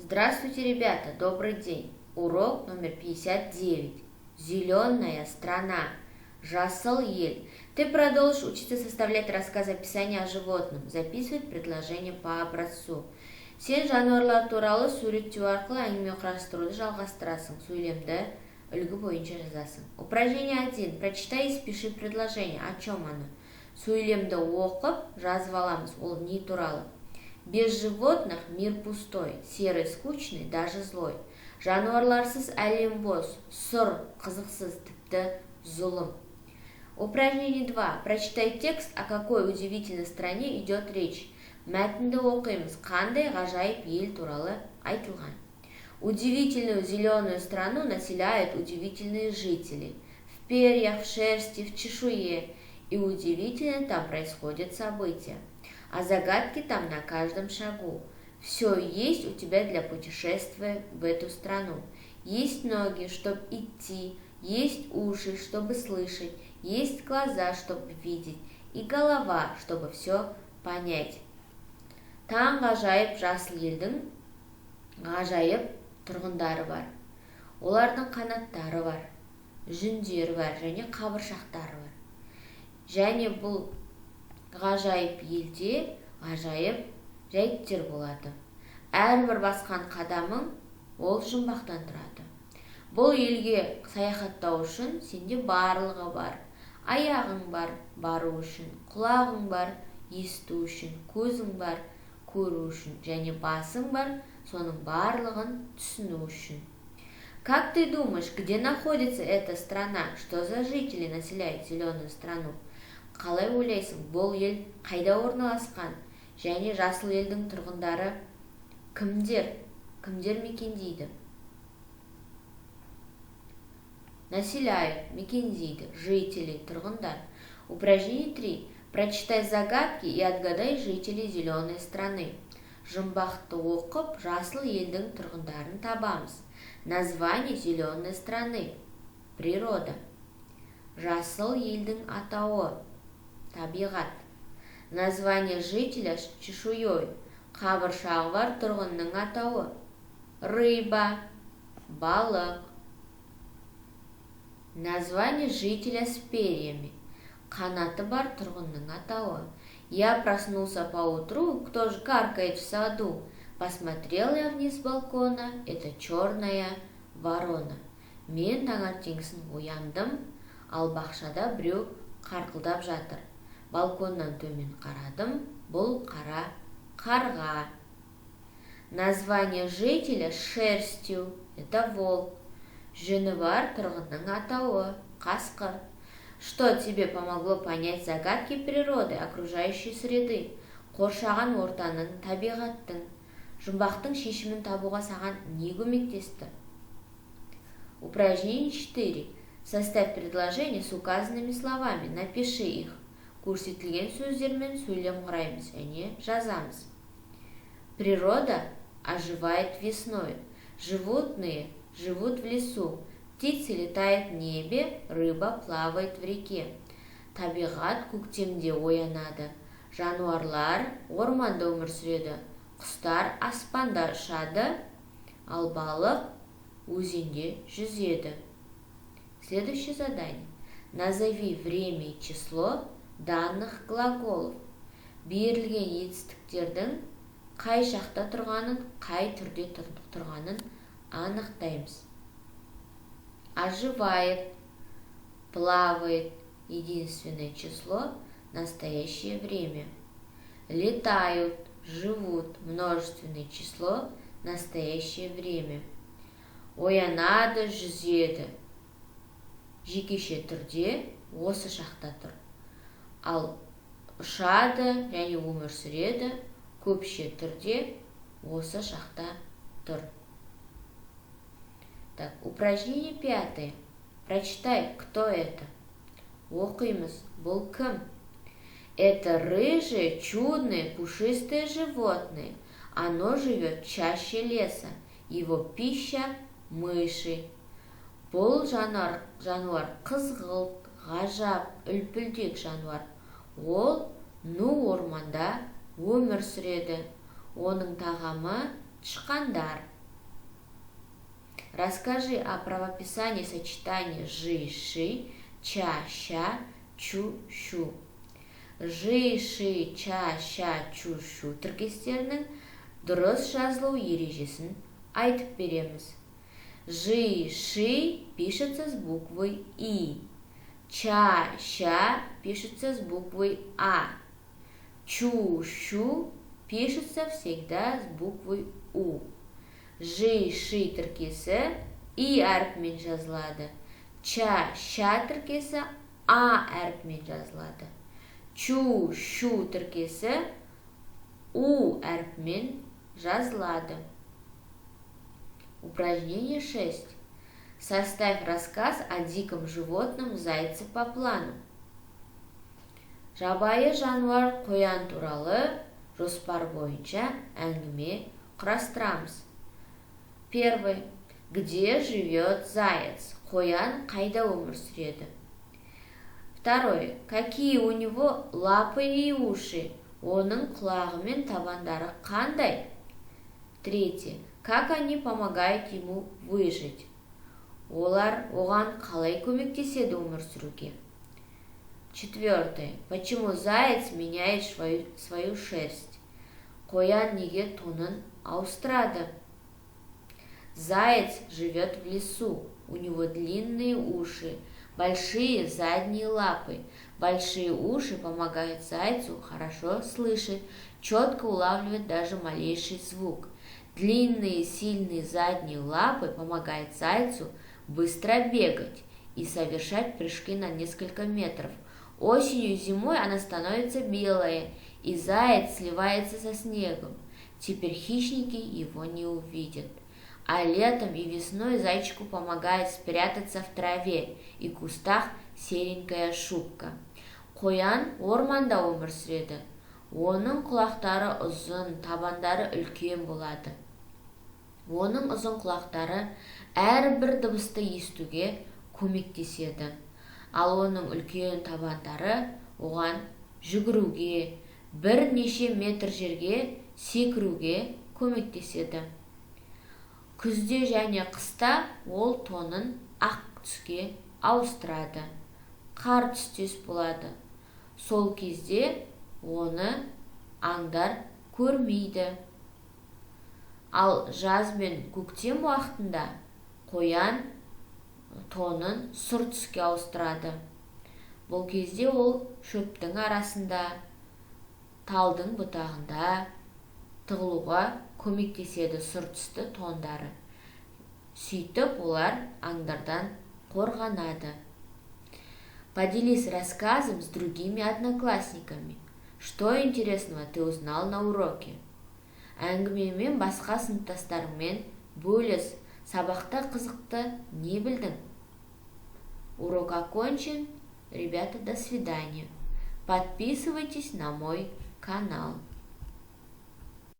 Здравствуйте, ребята! Добрый день! Урок номер 59. Зеленая страна. Жасыл ел. Ты продолжишь учиться составлять рассказ описания о животном. Записывать предложение по образцу. Сен жануарлар туралы суреттеу арқылы әңгіме құрастыруды жалғастырасың. Сөйлемді үлгі бойынша жазасың. Упражнение 1. Прочитай и спиши предложение. О чем оно? Сөйлемді оқып, жазып аламыз. Ол не туралы? Без животных мир пустой, серый, скучный, даже злой. Жануарларсыз әлем бос, сұр, қызықсыз, тіпті зұлым. Упражнение 2. Прочитай текст, о какой удивительной стране идет речь. Мәтінді оқимыз. Қандай ғажайып ел туралы айтылған? Удивительную зеленую страну населяют удивительные жители. В перьях, в шерсти, в чешуе. И удивительно там происходят события. А загадки там на каждом шагу. Все есть у тебя для путешествия в эту страну. Есть ноги, чтобы идти, есть уши, чтобы слышать, есть глаза, чтобы видеть, и голова, чтобы все понять. Таңғажайып жасыл елдің ғажайып тұрғындары бар. Олардың қанаттары бар, жүндері бар және қабыршақтары бар. Және бұл ғажайып елде ғажайып жәйттер болады. Әрбір басқан қадамың ол жұмбақтан тұрады. Бұл елге саяхаттау үшін сенде барлығы бар. Аяғың бар бару үшін, құлағың бар есту үшін, көзің бар көру үшін және басың бар соның барлығын түсіну үшін. Как ты думаешь, где находится эта страна? Что за жители населяют зеленую страну? Қалай ойлайсың, бұл ел қайда орналасқан және жасыл елдің тұрғындары кімдер, кімдер мекендейді? Населяют, мекендейді, жители, тұрғындар. Упражнение 3. Прочитай загадки и отгадай жителей зеленой страны. Жұмбақты оқып, жасыл елдің тұрғындарын табамыз. Название зеленой страны. Природа. Жасыл елдің атауы. Табиғат. Название жителя с чешуей. Қабыршағы бар тұрғынның атауы. Рыба. Балық. Название жителя с перьями. Қанаты бар тұрғынның атауы. Я проснулся поутру, кто же каркает в саду? Посмотрел я вниз с балкона, это черная ворона. Мен таңертеңгісін ояндым, ал бақшада біреу қарқылдап жатыр. Балконнан төмен қарадым, бұл қара қарға. Название жителя с шерстью, это волк. Жүні бар тұрғынның атауы, қасқыр. Что тебе помогло понять загадки природы, окружающей среды? Қоршаған ортаның, табиғаттың, жұмбақтың шешімін табуға саған не көмектесті? Упражнение 4. Составь предложение с указанными словами. Напиши их. Көрсетілген сөздермен сөйлем құраймыз және жазамыз. Природа оживает весной. Животные живут в лесу. Птицы летают в небе, рыба плавает в реке. Табиғат көктемде оянады. Жануарлар орманда өмір сүреді. Құстар аспанда ұшады, ал балық өзенде жүзеді. Следующее задание. Назови время и число данных глаголов. Берілген етістіктердің қай шақта тұрғанын, қай түрде тұрғанын анықтаймыз. Оживает, плавает, единственное число, настоящее время. Летают, живут, множественное число, настоящее время. Оянады, жүзеді. Жекеше түрде осы шақта тұр. Ал ұшады және өмір сүреді көпше түрде осы шақта тұр. Так, упражнение пятое. Прочитай, кто это. Оқимыз. Бұл кім? Это рыжее, чудное, пушистое животное. Оно живет чаще леса. Его пища – мыши. Бұл жануар қызғылт, ғажап, үлпілдек жануар. Ол ну орманда өмір сүреді. Оның тағамы тышқандар. Расскажи о правописании сочетания жи, ши, ча, ща, чу, щу. Жи, ши, ча, ща, чу, шу тіркестерінің дұрыс жазылу ережесін айтып береміз. Жи, ши пишется с буквой И. Ча, ща пишется с буквой А. Чу, щу пишется всегда с буквой У. Жи, ши тіркесі И әрпімен жазылады. Ча, ща тіркесі А әрпімен жазылады. Чу, щу тіркесі У әрпімен жазылады. Упражнение 6. Составь рассказ о диком животном зайце по плану. Жабайы жануар қоян туралы жоспар бойынша әңгіме құрастырамыз. Первый. Где живет заяц? Қоян қайда өмір сүреді? Второй. Какие у него лапы и уши? Оның құлағы мен табандары қандай? Третье. Как они помогают ему выжить? Олар оған қалай көмектеседі өмір сүруге? Четвертое. Почему заяц меняет свою шерсть? Қоян неге тонын ауыстырады? Заяц живет в лесу. У него длинные уши, большие задние лапы. Большие уши помогают зайцу хорошо слышать, четко улавливать даже малейший звук. Длинные сильные задние лапы помогают зайцу быстро бегать и совершать прыжки на несколько метров. Осенью и зимой она становится белая, и заяц сливается со снегом. Теперь хищники его не увидят. А летом и весной зайчику помогает спрятаться в траве и кустах серенькая шубка. Қоян орманда өмір сүреді. Оның құлақтары ұзын, табандары үлкен болады. Оның ұзын құлақтары әрбір дыбысты естуге көмектеседі. Ал оның үлкен табандары оған жүгіруге, бірнеше метр жерге секіруге көмектеседі. Күзде және қыста ол тонын ақ түске ауыстырады. Қар түстес болады. Сол кезде оны аңдар көрмейді. Ал жаз бен көктем уақытында қоян тонын сұр түске ауыстырады. Бұл кезде ол шөптің арасында, талдың бұтағында тығылуға көмектеседі сұр түсті тондары. Сөйтіп олар аңдардан қорғанады. Поделись рассказом с другими одноклассниками. Что интересного ты узнал на уроке? Әңгімемен басқа сыныптастарыңмен бөліс. Сабақта қызықты не білдің? Урок окончен. Ребята, до свидания. Подписывайтесь на мой канал.